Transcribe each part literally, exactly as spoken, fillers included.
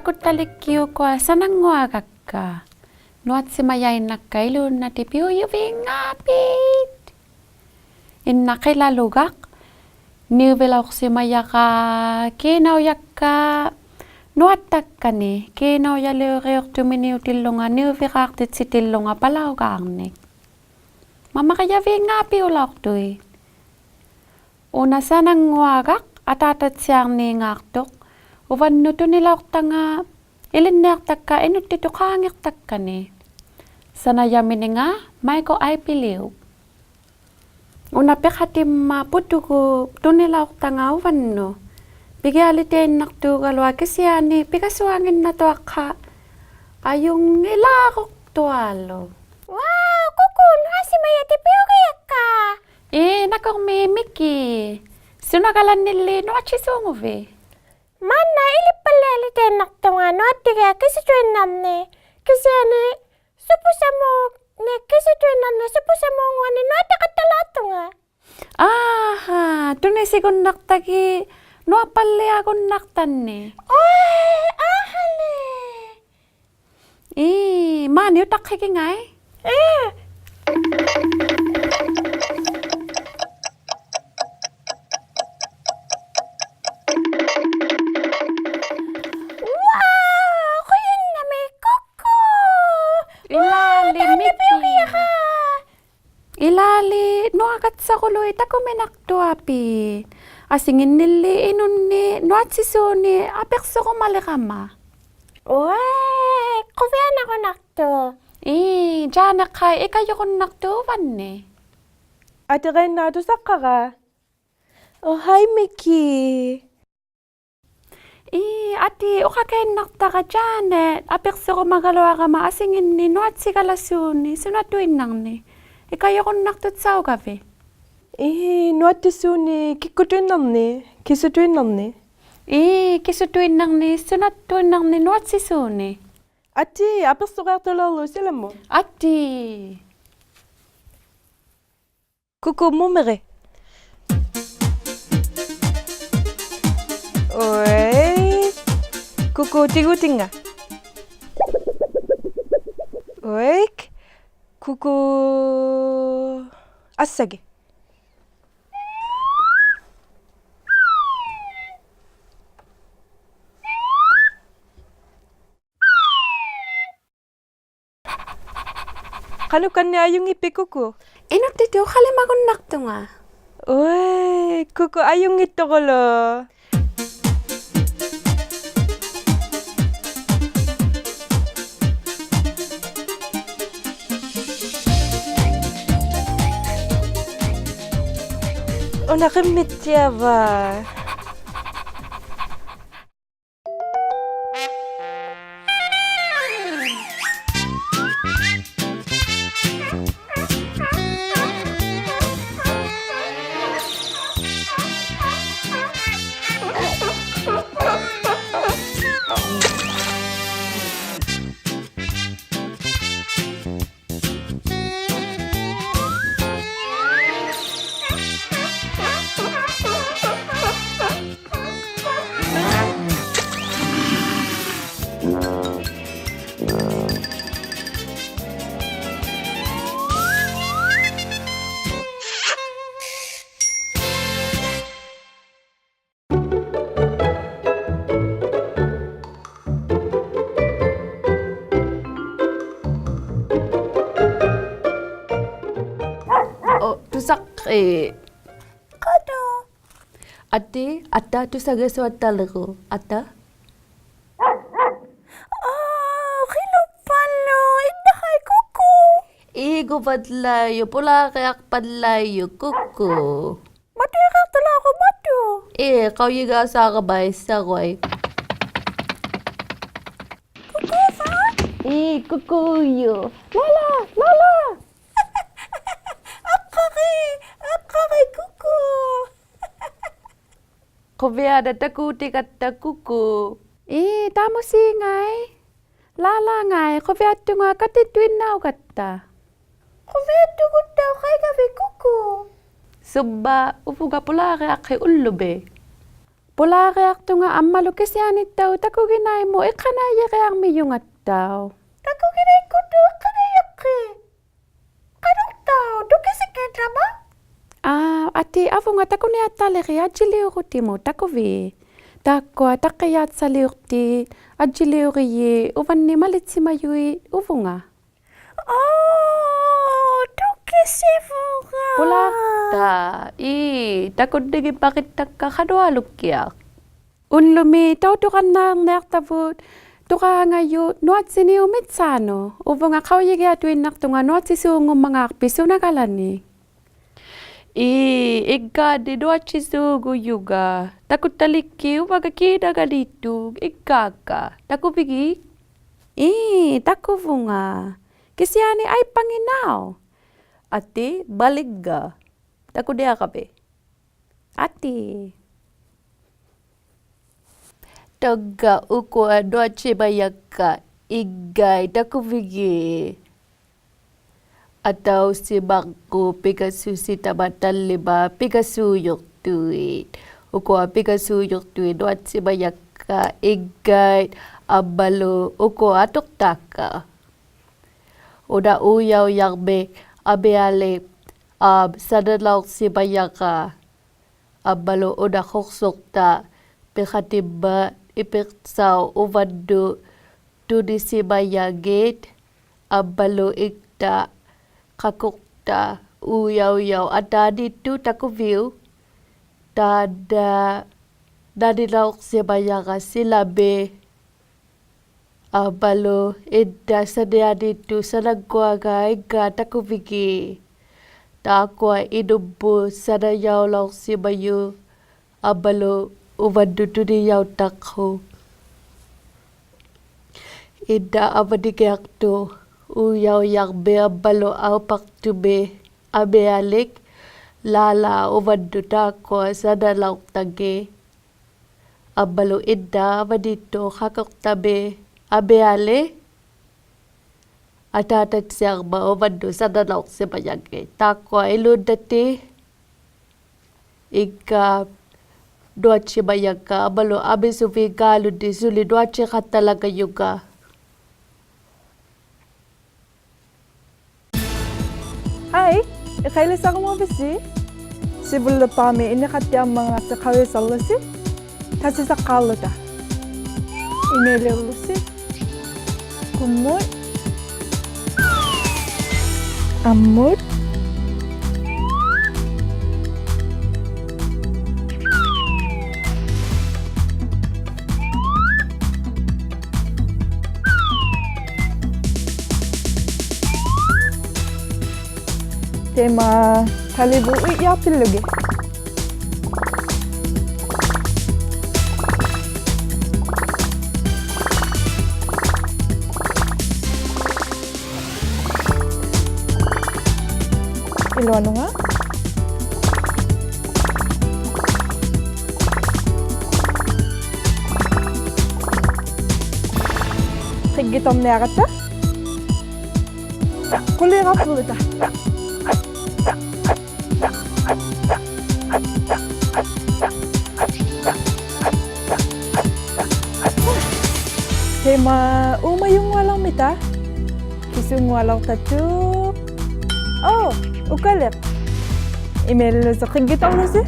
ᖁᒃᑯᑦᑕᓕᒃᑭᐅᒃ ᐅᑯᐊ ᓴᓇᙳᐊᒐᒃᑲ. ᓄᐊᑦᓯᒪᔭᐃᓐᓇᒃᑲ ᐃᓘᓐᓇᑎᒃ ᐱᐅᔪᕕᙶᐲᑦ. ᐃᓐᓇ ᕿᓚᓗᒐᖅ, ᓂᐅᕕᓚᐅᖅᓯᒪᔭᕋ ᑮᓇᐅᔭᒃᑲ ᓄᐊᑦᑕᒃᑲᓂᒃ, ᑮᓇᐅᔭᓕᐅᕆᐅᖅᑐᒥᓂᐅᑎᓪᓗᖓ ᓂᐅᕕᕌᖅᑎᑦᓯᑎᓪᓗᖓ ᐸᓚᐅᒑᕐᓂᒃ. ᒪᒪᕆᔭᕕᙶᐱᐅᓚᐅᖅᑐᐃᑦ. ᐅᓇ ᓴᓇᙳᐊᒐᖅ ᐊᑖᑕᑦᓯᐊᕐᓂᙶᖅᑐᖅ, ᐅᕙᓐᓄᑦ ᑐᓂᓚᐅᖅᑕᖓ ᐃᓕᓐᓂᐊᖅᑕᒃᑲ ᐃᓄᑦᑎᑐᑦ ᖄᖏᖅᑕᒃᑲᓂᒃ. ᓴᓇᔭᒥᓂᖓ ᒪᐃᒃᑯ ᐊᐃᐱᓕᐅᑉ. ᐅᓇ ᐱᖃᑎᒻᒪᑦ ᐳᑐᒍᑉ ᑐᓂᓚᐅᖅᑕᖓ ᐅᕙᓐᓄᑦ. ᐱᒋᐊᓕᑕᐃᓐᓇᖅᑑᒐᓗᐊᑦ ᑭᓯᐊᓂ ᐱᒐᓱᐊᖏᓐᓇᑐᐊᖅᑲ ᐊᔪᙱᓚᕈᖅᑐᐊᓗᒃ. Wow, ᑯᑯ, ᓄᐊᑦᓯᒪᔭᑎᒃ ᐱᐅᒋᔭᒃᑲ. ᐄ, ᓇᑯᕐᒦᒃ ᒥᑭ. ᓱᓇᒐᓚᓐᓂᓪᓕ ᓄᐊᑦᓯᓲᖑᕕᑦ? ᒫᓐᓇ ᐃᓕᑉᐸᓪᓕᐊᓕᑕᐃᓐᓇᖅᑐᖓ ᓄᐊᑦᑎᒋᐊᖅ ᑭᓱᑐᐃᓐᓇᕐᓂᒃ, ᑭᓯᐊᓂ ᓱᐳᓴᒧᑦ, ᓂ ᑭᓱᑐᐃᓐᓇᕐᓂᒃ ᓱᐳᓴᒧᙳᐊᓂᒃ ᓄᐊᑦᑎᖃᑦᑕᓛᖅᑐᖓ. ᐋᕼᐋ, ᑐᓂᓯᒍᓐᓇᖅᑕᒋᑦ ᓄᐊᑉᐸᓪᓕᐊᒍᓐᓇᖅᑕᓐᓂᒃ. ᐆᐃ, ᐋᕼᐊᓕ. ᐄ, ᒫᓂ ᐅᑕᖅᑭᒋᖓᐃ? ᐄ. Wow, ᖁᔭᓐᓇᒦᒃ ᑯᑯ. ᐃᓛᓕ ᒥᑭ. ᐃᓛᓕ ᓄᐊᒐᑦᓴᑯᓗᐃᑦ ᑕᑯᒥᓇᖅᑐᐊᐲᑦ. ᐊᓯᖏᓐᓂᓪᓕ ᐃᓄᓐᓂᒃ ᓄᐊᑦᓯᓲᓂᒃ ᐊᐱᖅᓱᕈᒪᓕᕋᒪ. ᐅᐊᐃ, ᖁᕕᐊᓇᕈᓐᓇᖅᑐᖅ. ᐄ, ᔮᓂᖅᑲᐃ ᐃᑲᔪᕈᓐᓇᖅᑐᖅ ᐅᕙᓐᓂᒃ. ᐊᑏ ᖃᐃᓐᓇ ᑐᓴᖅᑲᕋ. Oh, hi, ᒥᑭ. ᐄ, ᐊᑏ ᐅᖃᑲᐃᓐᓇᖅᑕᕋ ᔮᓂᖅ ᐊᐱᖅᓱᕈᒪᒐᓗᐊᕋᒪ ᐊᓯᖏᓐᓂᒃ ᓄᐊᑦᓯᒐᓚᓲᓂᒃ ᓱᓇᑐᐃᓐᓇᕐᓂᒃ. ᐃᑲᔪᕈᓐᓇᖅᑐᑦᓴᐅᒐᕕᑦ? ᐄ, ᓄᐊᑦᑎᓲᓂᒃ ᑭᒃᑯᑐᐃᓐᓇᕐᓂᒃ, ᑭᓱᑐᐃᓐᓇᕐᓂᒃ. ᐄ, ᑭᓱᑐᐃᓐᓇᕐᓂᒃ ᓱᓇᑐᐃᓐᓇᕐᓂᒃ ᓄᐊᑦᓯᓲᓂᒃ. ᐊᑏ, ᐊᐱᖅᓱᕆᐊᖅᑐᓚᐅᕐᓗᒃ ᓯᓚᒧᑦ. ᐊᑏ. ᑯᑯ ᒧᒥᕆᑦ. ᐅᐊᐃ. ᑯᑯ ᑎᒍᑎᙵ. ᐅᐊᐃ. ᑯᑯ ᐊᓴᒋᑦ. ᖃᓄᖅ ᑲᓐᓂᖅ ᐊᔪᙱᑉᐱᑦ ᑯᑯ? ᐃᓄᑦᑎᑐᑦ ᐅᖃᓕᒪᒍᓐᓇᖅᑐᖓ. ᐅᐊᐃ, ᑯᑯ ᐊᔪᙱᑦᑐᑯᓗᒃ. ᐅᓇ ᕿᒻᒥᑦᑎᐊᕙᒃ. ᐆ, ᑐᓴᖅᑭᑦ. ᑯᑯ. ᐊᑏ, ᐊᑕ ᑐᓴᖅᑭᑦ ᓱᐊᑦᑕᓕᒍ. ᐊᑕ. ᐋ, ᕿᓗᑉᐸᓗᒃ, ᐃᓐᓇᖃᐃ ᑯᑯ. ᐄ, ᖁᕕᐊᓪᓚᐃᔪᖅ, ᐳᓛᕆᐊᖅᐸᓪᓚᐃᔪᖅ ᑯᑯ. ᒪᑐᐃᖃᖅᑐᓚᒍ ᒪᑐ. ᐄ, ᖃᐅᔨᒑᓵᕋᒪ ᐃᓴᕈᐊᐃ. ᑯᑯᕙ? ᐄ, ᑯᑯᔪᖅ. ᓚᓚ, ᓚᓚ. ᐊᖅᑲᕆ, ᐊᖅᑲᕆ ᑯᑯ. ᖁᕕᐊᓇᖅ ᑕᑯᑎᒐᑦᑕ ᑯᑯ. ᐄ, ᑕᒧᓯᖓᐃ. ᓚᓚᖓᐃ, ᖁᕕᐊᑦᑐᖓ ᑲᑎᑐᐃᓐᓇᐅᒐᑦᑕ. ᖁᕕᐊᑦᑐᒍᑦᑕᐅᖅ ᖃᐃᒐᕕᑦ ᑯᑯ. ᓱᒻᒪᑦ ᐅᕗᖓ ᐳᓛᕆᐊᖅᑭᑦ ᐅᓪᓗᒥ? ᐳᓛᕆᐊᖅᑐᖓ ᐊᒻᒪᓗ ᑭᓯᐊᓂᑦᑕᐅᖅ ᑕᑯᒋᓇᐃᒧᑦ ᐃᖅᑲᓇᐃᔭᕆᐊᕐᒥᔪᖓᑦᑕᐅᖅ. ᑕᑯᒋᓇᐃᒃᑯᓐᓄᑦ ᐃᖅᑲᓇᐃᔭᖅᑭᑦ. ᖃᓄᖅᑕᐅᖅ, ᑐᑭᓯᖏᑕᒪ? ᐋ, ᐊᑏ ᐊᕗᖓ ᑕᑯᓂᐊᑦᑕᓕᕆᑦ ᐊᔾᔨᓕᐅᕈᑎᒧᑦ ᑕᑯᕖᑦ. ᑖᒃᑯᐊ ᑕᕐᕆᔮᑦᓴᓕᐅᖅᑏᑦ, ᐊᔾᔨᓕᐅᕆᔩᑦ, ᐅᕙᓐᓂᒃ ᒪᓕᑦᓯᒪᔪᐃᑦ ᐅᕗᖓ. ᐆ, ᑐᑭᓯᕗᖓ. ᐳᓛᖅᑕ, ᐄ, ᑕᑯᓐᓂᖏᒻᒪᕆᑦᑕᒃᑲ ᖃᓄᐊᓗᒃᑭᐊᖅ. ᐅᓪᓗᒥ ᑕᐅᑐᕋᓐᓇᕐᓂᐊᖅᑕᕗᑦ ᑐᕌᖓᔪᖅ ᓄᐊᑦᓯᓂᐅᑉ ᒥᑦᓵᓄᑦ. ᐅᕗᖓ ᖃᐅᔨᒋᐊᑐᐃᓐᓇᖅᑐᖓ ᓄᐊᑦᓯᓲᖑᒻᒪᖔᖅᐱᑦ ᓱᓇᒐᓚᓂ. ᐄ, ᐃᒡᒐᓐᓂ ᓄᐊᑦᓯᓲᖑᔪᖓ. ᑕᑯᑦᑕᓕᒃᑭᑦ ᐅᕙᖓ ᑮᓇᖓᓃᑦᑐᖅ, ᐃᒡᒐᒃᑲ. ᑕᑯᕕᒋᑦ? ᐄ, ᑕᑯᕗᖓ. ᑭᓯᐊᓂ ᐊᐃᑉᐸᖏᓐᓇᐅᒃ. ᐊᑏ, ᒪᓕᖓ. ᑕᑯᓂᐊᕋᕕᑦ. ᐊᑏ. ᑕᒡᒐ ᐅᑯᐊ ᓄᐊᑦᓯᒪᔭᒃᑲ ᐃᒡᒐᐃᑦ ᑕᑯᕕᒋᑦ. ᐊᑕᐅᓯᒪᖅᑯᖅ ᐱᖓᓱᓯᑕᒪ ᑕᓪᓕᒪ ᐱᖓᓲᔪᖅᑐᐃᑦ. ᐅᑯᐊ ᐱᖓᓲᔪᖅᑐᐃᑦ ᓄᐊᑦᓯᒪᔭᒃᑲ ᐃᒡᒐᐃᑦ ᐊᒻᒪᓗ ᐅᑯᐊ ᐊᑐᖅᑕᒃᑲ. ᐅᓇ ᐆᔭᐅᔭᕐᒥᒃ ᐊᒥᐊᓕᒃ ᐊᒻ ᓴᓇᓚᐅᖅᓯᒪᔭᕋ. ᐊᒻᒪᓗ ᐅᓇ ᖁᖅᓱᖅᑕ ᐱᖃᑎᒻᒪᑦ ᐃᐱᖅᓴᐅᑉ ᐅᕙᓐᓄᑦ ᑐᓂᓯᒪᔭᖏᑦ. ᐊᒻᒪᓗ ᐃᓐᓇ ᖃᑯᖅᑕ ᐆᔭᐅᔭᐅᑉ ᐊᑖᓃᑦᑐᖅ ᑕᑯᕕᐅᒃ. ᑖᓐᓇ ᓇᓂᓚᐅᖅᓯᒪᔭᕋ ᓯᓚᒥ. ᐊᒻᒪᓗ ᐃᓐᓇ ᓴᓂᐊᓃᑦᑐᖅ ᓴᓇᙳᐊᖓᐃ ᐃᒡᒐ ᑕᑯᕕᒋᑦ. ᑖᒃᑯᐊ ᐃᓄᒻᒧᑦ ᓴᓇᔭᐅᓚᐅᖅᓯᒪᔪᖅ ᐊᒻᒪᓗ ᐅᕙᓐᓄᑦ ᑐᓂᔭᐅᑦᑕᖅᑯᖅ. ᐃᓐᓇ ᐊᕙᓂᒋᐊᖅᑐᖅ ᐆᔭᐅᔭᕐᒥ ᐊᒻᒪᓗ ᐊᐅᐸᖅᑐᒥ ᐊᒥᐊᓕᒃ ᓛᓚ ᐅᕙᓐᓄᑦ ᑖᒃᑯᐊ ᓴᓇᓚᐅᖅᑕᖏᑦ. ᐊᒻᒪᓗ ᐃᓐᓇ ᐊᕙᓃᑦᑐᖅ ᖃᑯᖅᑕᒥ ᐊᒥᐊᓕᒃ ᐊᑖᑕᑦᓯᐊᕐᒪᑦ ᐅᕙᓐᓄᑦ ᓴᓇᓚᐅᖅᓯᒪᔭᖏᑦ. ᑖᒃᑯᐊ ᐃᓘᓐᓇᑎᒃ ᐃᒡᒐ ᓄᐊᑦᓯᒪᔭᒃᑲ ᐊᒻᒪᓗ ᐊᒥᓱᕕᖓᓗᓐᓂᒃ ᓱᓕ ᓄᐊᑦᓯᖃᑦᑕᓚᖓᔪᖓ. ᕼᐊᐃ, ᐃᖃᐃᓕᓴᕈᒪᕕᓯ? ᓯᕗᓪᓕᖅᐹᒥ ᐃᓂᖃᑦᑎᐊᕐᒪᖔᔅᓯ ᖃᐅᔨᓴᕐᓗᓯ. ᑕᓯᓴᖅᑳᕐᓗᑕ. ᐃᒪᐃᓕᐅᓪᓗᓯ. ᖁᒻᒧᑦ. ᐊᒻᒧᑦ. ᑕᐃᒪ ᑕᓕᕗᑦ ᐅᐃᔾᔮᖅᑎᓪᓗᒋᑦ. ᐃᓗᐊᓄᖓ. ᕿᒡᒋᑦᑕᕐᓂᐊᕋᑦᑕ. ᖁᓕᕋᑉᐳᓗᑕ. ᑕᐃᒪ ᐆᒪᔪᙳᐊᓚᐅᕐᒥᑕ. ᑭᓱᙳᐊᓚᐅᖅᑕᑐᖅ. ᐆ, ᐅᑲᓕᖅ. ᐃᒪᐃᓕᓗᓯ ᕿᒡᒋᑦᑕᕐᓗᓯ.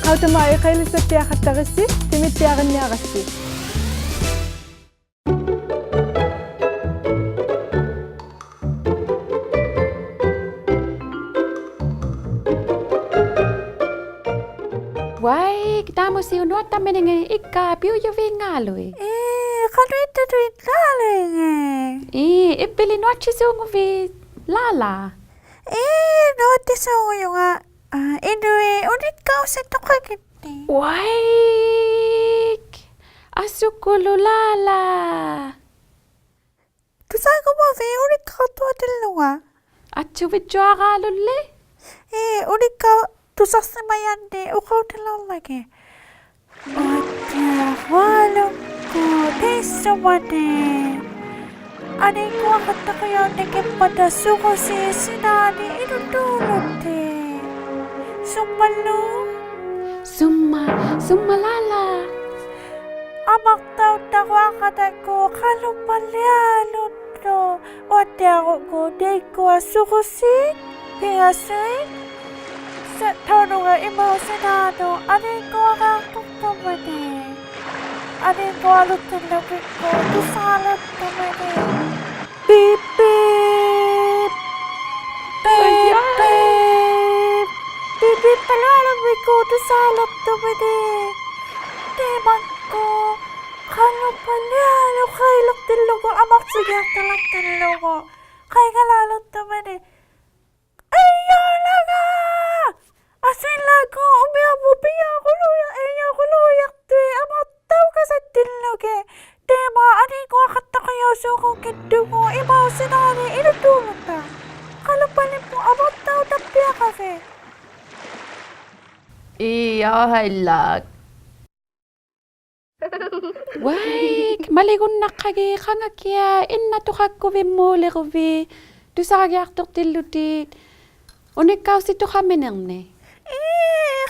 ᖃᐅᑕᒫᑦ ᐃᖃᐃᓕᓴᑦᑎᐊᖃᑦᑕᕆᔅᓯ, ᑎᒥᑦᑎᐊᕆᓐᓂᐊᕋᔅᓯ. ᐅᐊᐃᒃ, ᑖᒧᓯᐅᓄᑦ ᑕᒥᓂᖏ ᐃᒡᒐ ᐱᐅᔪᕕᖔᓗᐃᑦ. ᐄ, ᖃᓄᐃᑦᑐᑐᐃᓐᓇᓕᖏ. ᐄ, ᐃᕝᕕᓕ ᓄᐊᑦᓯᓲᖑᕕᑦ ᓛᓚ? ᐄ, ᓄᐊᑦᓯᓲᖑᔪᖓ. ᐋ, ᐃᓄᐃᑦ ᐅᓂᒃᑲᐅᓯᑐᖃᖏᓐᓂᒃ. ᐅᐊᐃᒃ! ᐊᓱᑯᓗᒃ ᓛᓚ. ᑐᓴᖑᒪᕖᑦ ᐅᓂᒃᑲᐅᑐᐊᑎᓪᓗᖓ? ᐊᑦᓱᕕᔾᔪᐊᕌᓗᓪᓕ? ᐄ, ᐅᓂᒃᑲᐅᑐᓴᖅᓯᒪᔭᓐᓂᒃ ᐅᖃᐅᑎᓚᐅᕐᓚᒋᑦ. ᐅᐊᑦᑎᐊᕈᐊᓗᒃᑯ, ᑕᐃᔅᓱᒪᓂ. ᐊᓃᒃᑯᐊᖃᑦᑕᖁᔭᐅᑎᒋᑉᐸᑕ ᓱᕈᓰᑦ ᓯᓈᓂ ᐃᓄᑑᓗᑎᒃ. ᓱᒻᒪᓪᓗ? ᓱᒻᒪ, ᓱᒻᒪᓪᓚᓚ. ᐊᒪᖅᑕᐅᑦᑕᕈᐊᖃᑦᑕᒃᑯ ᖃᓄᐸᓪᓕᐊᓗᒃᑐᖅ. ᐅᐊᑦᑎᐊᕈᒃᑯ ᑕᐃᒃᑯᐊ ᓱᕈᓰᑦ, ᐱᖓᓱᐃᑦ, ᓴ-, ᑕᐅᑐᖓ ᐃᒪᐅᓯᓈᓄᑦ ᐊᓃᒃᑯᐊᖃᑦᑕᖅᑐᒥᓂᖅ. ᐊᓃᒃᑯᐊᓗᑦᑎᓪᓗᒋᒃᑯ ᑐᓵᓗᑦᑐᒥᓂᖅ. ᐱᑉ, ᐱᑉ. ᐱᑉ, ᐊᐃᔭ. ᐱᑉ. ᐱᐱᑉᐸᓗᐊᓗᒻᒥᒃᑯ ᑐᓵᓗᑦᑐᒥᓂᖅ. ᑕᐃᒪᒃᑯ ᖃᓄᐸᓪᓕᐊᓗᒃ ᖃᐃᓕᖅᑎᓪᓗᒍ ᐊᒪᖅᓯᒋᐊᖅᑕᓚᖅᑎᓪᓗᒍ. ᖃᐃᒐᓛᓗᑦᑐᒥᓂᖅ. ᐊᐃᔭᓚᖓ! ᐊᓯᓚᒎᖅ ᐅᒥᐊᕗᑦ ᐱᔭᕈᓘᔭ-, ᐃᔭᕈᓘᔭᖅᑐᐃᑦ ᐊᒪᖅᑕᐅᒐᓴᑦᑎᓪᓗᒋᑦ. ᑕᐃᒪ ᐊᓃᒃᑯᐊᖃᑦᑕᖁᔭᐅᓲᖑᙱᑦᑐᒍᑦ ᐃᒪᐅᓯᓈᓂ ᐃᓄᑑᓗᑕ. ᖃᓄᐸᓕᒻᒧᑦ ᐊᒪᖅᑕᐅᑕᐱᐊᖃᕕᑦ. ᐄ, ᐊᕼᐊᐃᓛᒃ. ᐅᐊᐃᒃ, ᒪᓕᒍᓐᓇᖅᑲᒋᑦ ᖃᖓᑭᐊᖅ ᐃᓐᓇᑐᖃᒃᑯᕕᒻᒨᓕᕈᕕᑦ ᑐᓵᒋᐊᖅᑐᖅᑎᓪᓗᑎᑦ ᐅᓂᒃᑲᐅᓯᑐᖃᒥᓂᕐᓂᒃ. ᐄ,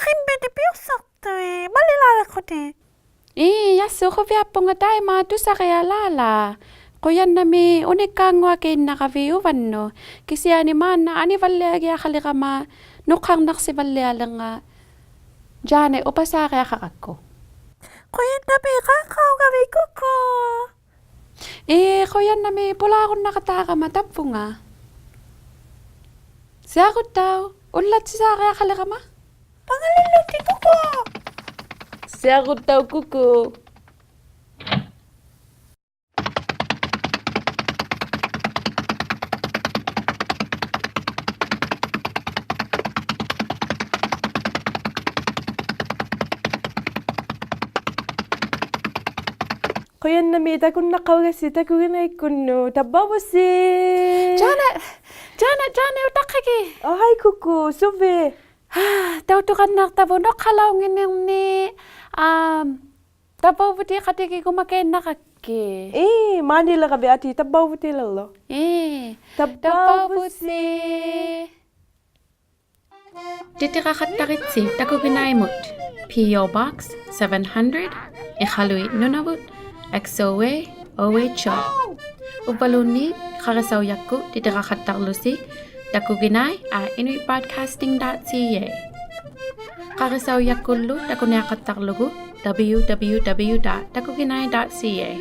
ᕿᒻᒥᓂᒃ ᐱᐅᖅᓴᖅᑐᐃᑦ, ᒪᓕᓛᓕᖅᑯᑎᑦ. ᐄ, ᔭᔅᓱ, ᖁᕕᐊᑉᐳᖓ ᑕᐃᒪ ᑐᓴᕆᐊᓛᓚ. ᖁᔭᓐᓇᒦᒃ ᐅᓂᒃᑳᙳᐊᑲᐃᓐᓇᕋᕕᑦ ᐅᕙᓐᓄᑦ. ᑭᓯᐊᓂ ᒫᓐᓇ ᐊᓂᕙᓪᓕᐊᒋᐊᖃᓕᕋᒪ ᓄᖅᑲᕐᓇᖅᓯᕙᓪᓕᐊᓕᕐᖓᑦ. ᔮᓂ ᐅᐸᓵᕆᐊᖃᕋᒃᑯ. ᖁᔭᓐᓇᒦᒃ ᖃᖅᑲᐅᒐᕕᑦ ᑯᑯ. ᐄ, ᖁᔭᓐᓇᒦᒃ ᐳᓛᕈᓐᓇᖃᑦᑕᕋᒪ ᑕᕝᕗᖓ. ᓯᐊᕈᑦᑕᐅᖅ, ᐅᓪᓚᑦᓯᓵᕆᐊᖃᓕᕋᒪ. ᐸᖓᓕᓪᓗᑎᑦ ᑯᑯ. ᓯᐊᕈᑦᑕᐅᖅ ᑯᑯ. ᖁᔭᓐᓇᒦᒃ ᑕᑯᓐᓇᖅᑲᐅᒐᔅᓯ ᑕᑯᒋᓇᐃᒃᑯᓐᓄᑦ, ᑕᕝᕙᐅᕗᓯ. ᔮᓂ, ᔮᓂ, ᔮᓂ, ᐅᑕᖅᑲᒋᑦ. ᐊ, ᕼᐊᐃ ᑯᑯ, ᓱᕕ. ᑕᐅᑐᖃᓐᓇᖅᑕᕗᑦ ᓄᖅᑲᓚᐅᙱᓐᓂᕐᓂᒃ, ᐊᒻ, ᑕᕝᕙᐅᕗᑏᖃᑎᒋᒍᒪᑲᐃᓐᓇᕋᒃᑭᑦ. ᐄ, ᒫᓂᓕᕋᕕᑦ ᐊᑏ ᑕᕝᕙᐅᕗᑎᓚᓗ. ᐄ, ᑕᕝᕙᐅᕗᓯ. ᑕᕝᕙᐅᕗᓯ. ᑎᑎᕋᖃᑦᑕᕆᑦᓯ ᑕᑯᒋᓇᐃᒧᑦ, P O Box seven hundred, ᐃᖃᓗᐃᑦ ᓄᓇᕗᑦ, X O A, O H O. ᐅᕝᕙᓘᓐᓃᑦ ᖃᕆᓴᐅᔭᒃᑯᑦ ᑎᑎᕋᖃᑦᑕᕐᓗᓯ takuginai at inuitbroadcasting dot C A. ᖃᕆᓴᐅᔭᒃᑯᓪᓗ ᑕᑯᓂᐊᖃᑦᑕᕐᓗᒍ W W W dot takuginai dot C A.